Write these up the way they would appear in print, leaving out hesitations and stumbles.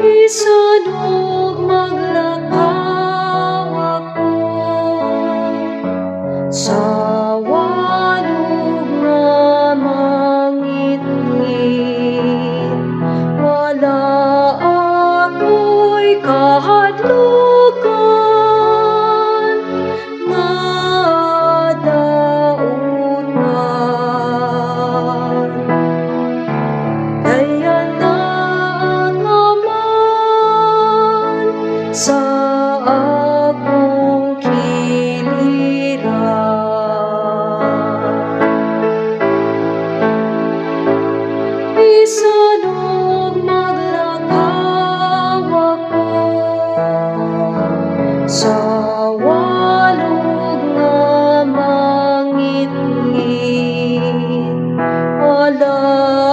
Bisan og maglakaw ako sa walog nga mangitngit, wala ako'y kahadlokan nga dautan. Kay anaa ka man sa akong kiliran. Bisan og maglakaw ako sa walog nga mangitngit, wala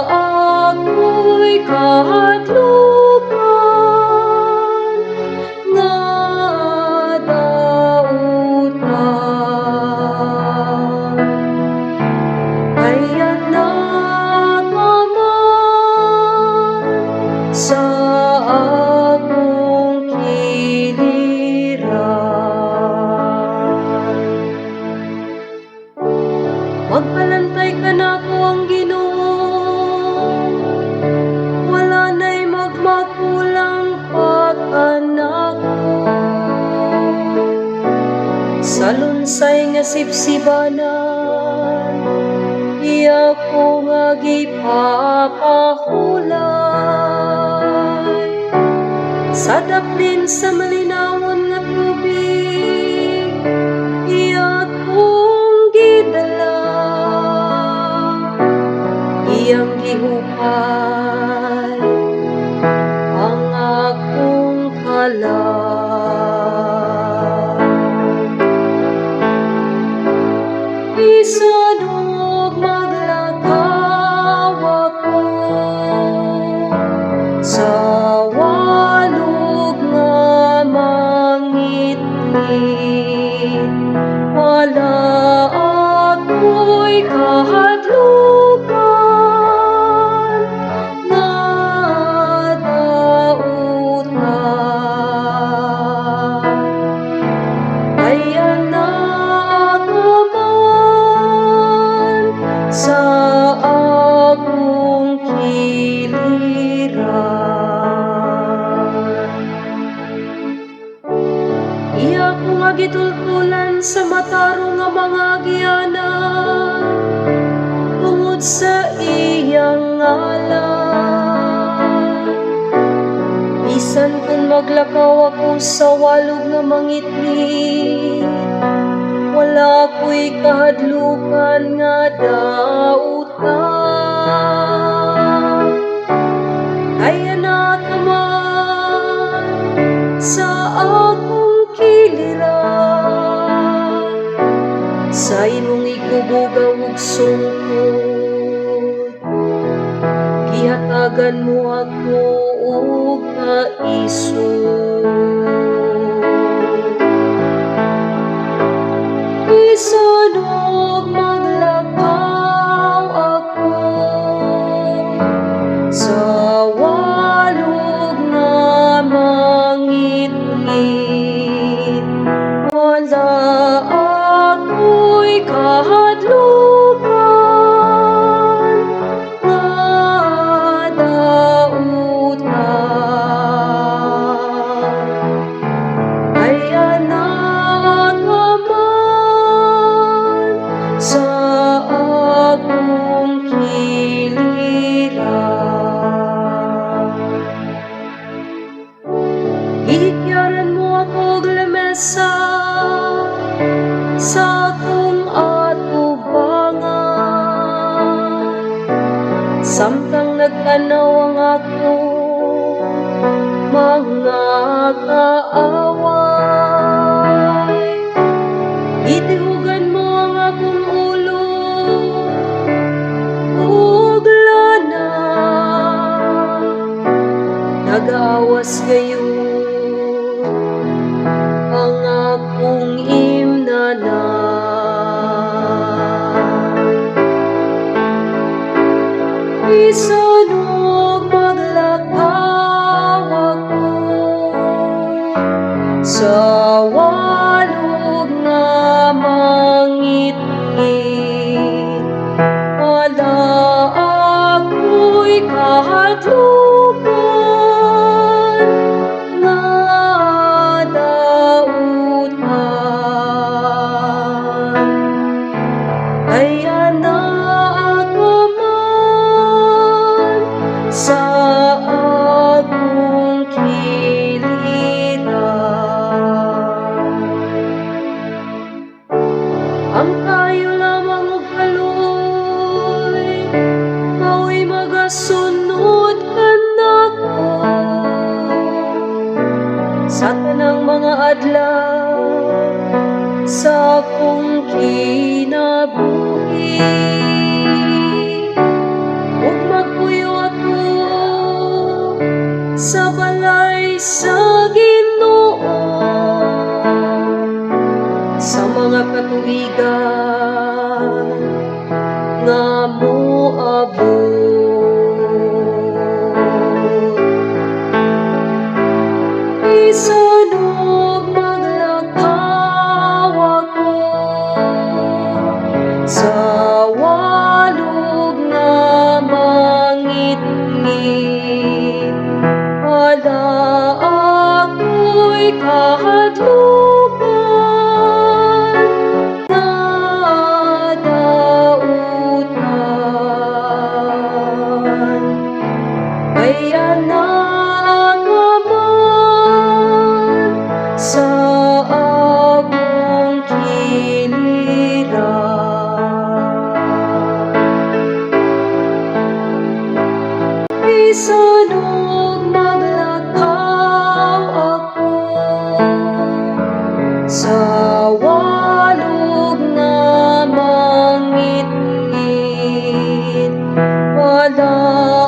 ako'y kahadlokan nga dautan. Kay anaa ka man sa akong kiliran. Magpalantay kanako ang Ginoo, wala na'y magmakulang pa kanako. Sa lunsay nga sibsibanan, iya ko nga gipapahulay. Sa daplin sa malinawon nga tubig, iya kong gidala. Iyang gihupay ang akong kalag. Bisan og maglakaw ako sa walog nga mangitngit, wala ako'y kahadlokan nga dautan. Kay anaa ka man sa akong kiliran. Iya ko nga gitultulan sa matarong nga mga agyanan tungod sa iyang ngalan. Bisan kung maglakaw ako sa walog nga mangitngit, wala ko'y kahadlukan nga dautan. Kay anaa ka man sa akong kiliran. Sa imong igbubugaw ug sungkod, gihatagan mo ako og kaisog. Bisan og maglakaw ako sa walog nga mangitngit, wala ako'y kahadlokan nga dautan. Kay anaa ka man sa akong kiliran. Gihikyaran mo ako og lamesa sa akong atubangan, samtang nagtanaw ang akong mga kaaway. Gitihugan mo ang akong ulo ug lana, nagaawas gayud ang akong imnanan. Bisan og maglakaw ako Sa walog nga mangitngit, wala ako'y kahadlokan nga dautan. Kay anaa ka man sa akong kiliran. Ang kaayo lamang ug kaluoy mao'y magasunod kanako sa tanang mga adlaw sa akong kinabuhi ug magpuyo ako sa balay sa Ginoo sa mga katuigan nga moabot. Bisan og maglakaw ako sa walog nga mangitngit, wala ako'y kahadlokan nga dautan. Kay anaa ka man sa akong kiliran. Bisan og maglakaw ako sa walog nga mangitngit, wala